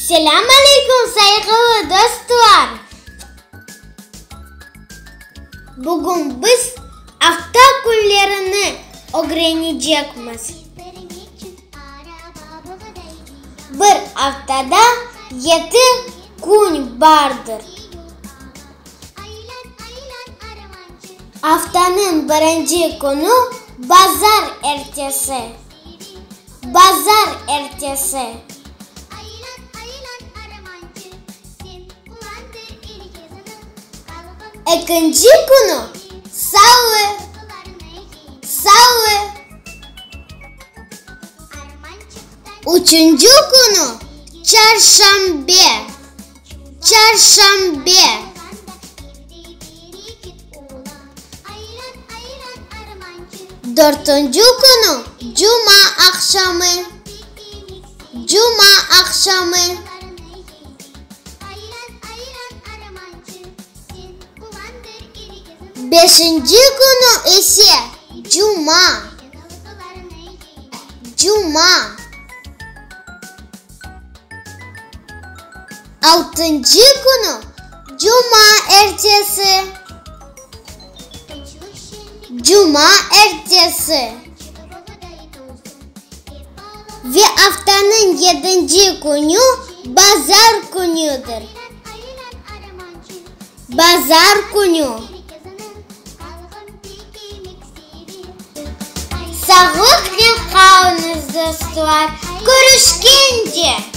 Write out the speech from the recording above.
Selâm aleyküm, sayğılı dostlar! Bugün biz afta künlerini ögrenecekmiz. Bir aftada yedi kün bardır. Aftanıñ birinci künü bazar ertesi. Bazar ertesi. Ekinci künü salı. Salı. Üçünci künü çarşanbe. Çarşanbe. Dörtünci künü cuma aqşamı. Cuma aqşamı. Beşinci künü ise cuma. Cuma. Altıncı künü cuma ertesi. Cuma ertesi. Ve aftanıñ yedinci künü bazar künüdir. Bazar künü. Sağlıqnen qalıñız, dostlar! Körüşkence!